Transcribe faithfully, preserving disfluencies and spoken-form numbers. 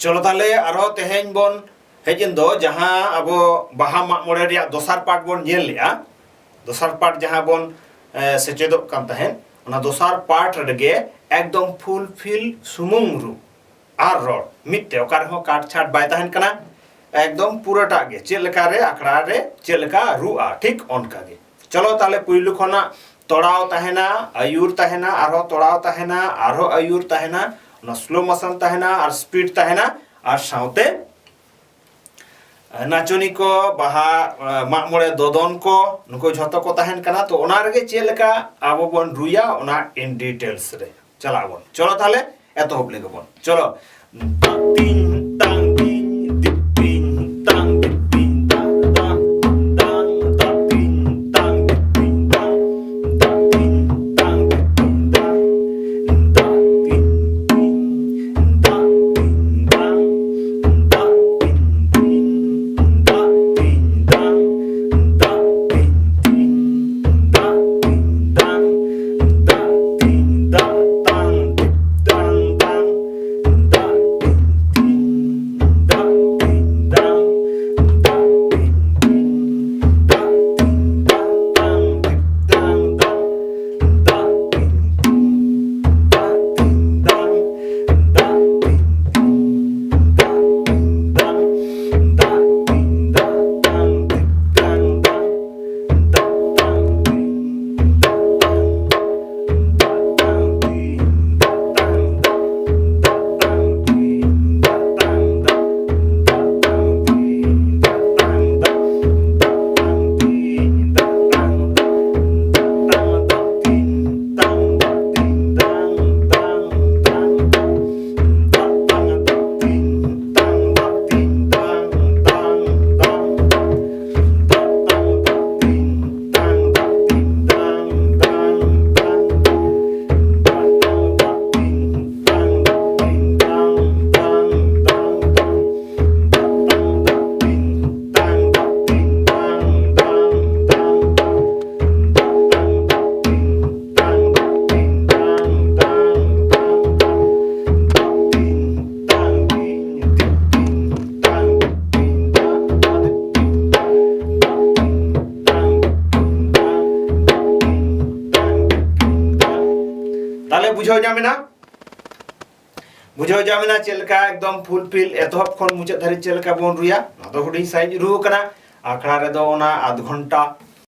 ᱪᱚᱞᱚ ᱛᱟᱦᱞᱮ ᱟᱨᱦᱚᱸ ᱛᱮᱦᱮᱧ ᱵᱚᱱ ᱦᱮᱡ ᱮᱱ ᱫᱚ ᱡᱟᱦᱟᱸ ᱟᱵᱚ ᱵᱟᱦᱟ ᱢᱟᱜ ᱢᱚᱬᱮ ᱨᱮᱭᱟᱜ ᱫᱚᱥᱟᱨ ᱯᱟᱨᱴ ᱵᱚᱱ ᱧᱮᱞ ᱞᱮᱜᱼᱟ, ᱫᱚᱥᱟᱨ ᱯᱟᱨᱴ ᱡᱟᱦᱟᱸ ᱵᱚᱱ ᱮ, ᱥᱮᱪᱮᱫᱚᱜ ᱠᱟᱱ ᱛᱟᱦᱮᱸᱫ, ᱚᱱᱟ ᱫᱚᱥᱟᱨ ᱯᱟᱨᱴ ᱨᱮᱜᱮ ᱮᱠᱫᱚᱢ ᱯᱷᱩᱞᱯᱷᱤᱞ ᱥᱩᱢᱩᱝ ᱨᱩ ᱟᱨ ᱨᱚᱲ ᱢᱤᱫ ᱛᱮ, ᱚᱠᱟ ᱨᱮᱦᱚᱸ ᱠᱟᱴ ᱪᱷᱟᱴ ᱵᱟᱭ ᱛᱟᱦᱮᱱ ᱠᱟᱱᱟ᱾ ᱮᱠᱫᱚᱢ ᱯᱩᱨᱟᱹᱴᱟᱜ ᱜᱮ ᱪᱮᱫ ᱞᱮᱠᱟ ᱨᱮ ᱟᱠᱷᱲᱟ ᱨᱮ ᱪᱮᱫ ᱞᱮᱠᱟ ᱨᱩᱜᱼᱟ, ᱴᱷᱤᱠ ᱚᱱᱠᱟ ᱜᱮ᱾ ᱪᱚᱞᱚ ᱛᱟᱦᱞᱮ ᱯᱩᱭᱞᱩ ᱠᱷᱚᱱᱟᱜ ᱛᱚᱲᱟᱣ ᱛᱟᱦᱮᱱᱟ, ᱟᱹᱭᱩᱨ ᱛᱟᱦᱮᱱᱟ, ᱟᱨᱦᱚᱸ ᱛᱚᱲᱟᱣ ᱛᱟᱦᱮᱱᱟ, ᱟᱨᱦᱚᱸ ᱟᱹᱭᱩᱨ ᱛᱟᱦᱮᱱᱟ, ᱚᱱᱟ ᱥᱞᱳ ᱢᱳᱥᱚᱱ ᱛᱟᱦᱮᱱᱟ ᱟᱨ ᱥᱯᱤᱰ ᱛᱟᱦᱮᱱᱟ, ᱟᱨ ᱥᱟᱶᱛᱮ ᱱᱟᱪᱚᱱᱤ ᱠᱚ, ᱵᱟᱦᱟ, ᱮ, ᱢᱟᱜ ᱢᱚᱬᱮ ᱫᱚᱫᱚᱱ ᱠᱚ, ᱱᱩᱠᱩ ᱡᱷᱚᱛᱚ ᱠᱚ ᱛᱟᱦᱮᱱ ᱠᱟᱱᱟ᱾ ᱛᱚ ᱚᱱᱟ ᱨᱮᱜᱮ ᱪᱮᱫ ᱞᱮᱠᱟ ᱟᱵᱚ ᱵᱚᱱ ᱨᱩᱭᱟ, ᱚᱱᱟ in details ᱨᱮ ᱪᱟᱞᱟᱜ ᱟᱵᱚᱱ᱾ ᱪᱚᱞᱚ ᱛᱟᱦᱞᱮ ᱮᱛᱚᱦᱚᱵ ᱞᱮᱜᱮ ᱵᱚᱱ᱾ ᱪᱚᱞᱚ᱾ ᱛᱤᱧ ᱛᱟᱝ ᱛᱤᱧ ᱫᱤᱯᱤᱧ ᱛᱟᱝ ᱫᱤᱯᱤᱧ ᱛᱟᱝ ᱛᱟᱝ ᱛᱟᱝ ᱛᱟᱝ ᱛᱤᱧ ᱛᱟᱝ ᱫᱤᱯᱤᱧ ᱛᱟᱝ ᱛᱟᱝ ᱛᱤᱧ ᱛᱟᱝ ᱫᱤᱯᱤᱧ ᱛᱟᱝ ᱛᱟᱝ ᱛᱤᱧ ᱛᱤᱧ ᱛᱟᱝ ᱛᱤᱧ ᱛᱟᱝ ᱛᱤᱧ ᱛᱤᱧ ᱛᱟᱝ ᱛᱤᱧ ᱛᱤᱧ ᱛᱟᱝ ᱛᱤᱧ ᱛᱤᱧ ᱛᱟᱝ ᱛᱤᱧ ᱛᱤᱧ ᱛᱟᱝ ᱛᱤᱧ ᱛᱤᱧ ᱛᱟᱝ ᱛᱟᱝ ᱛᱤᱧ ᱛᱟᱝ ᱛᱤᱧ ᱛᱟᱝ ᱛᱤᱧ ᱛᱤᱧ ᱵᱩᱡᱷᱟᱹᱣ ᱧᱟᱢ ᱮᱱᱟ? ᱵᱩᱡᱷᱟᱹᱣ ᱧᱟᱢ ᱮᱱᱟ ᱪᱮᱫ ᱞᱮᱠᱟ ᱮᱠᱫᱚᱢ ᱯᱷᱩᱞᱯᱷᱤᱞ ᱮᱛᱚᱦᱚᱵ ᱠᱷᱚᱱ ᱢᱩᱪᱟᱹᱫ ᱫᱷᱟᱹᱨᱤᱡ ᱪᱮᱫ ᱞᱮᱠᱟ ᱵᱚᱱ ᱨᱩᱭᱟ? ᱱᱚᱣᱟ ᱫᱚ ᱦᱩᱰᱤᱧ ᱥᱟᱺᱦᱤᱡ ᱨᱩ ᱠᱟᱱᱟ᱾ ᱟᱠᱷᱲᱟ ᱨᱮᱫᱚ ᱚᱱᱟ ᱟᱫᱷ ᱜᱷᱚᱱᱴᱟ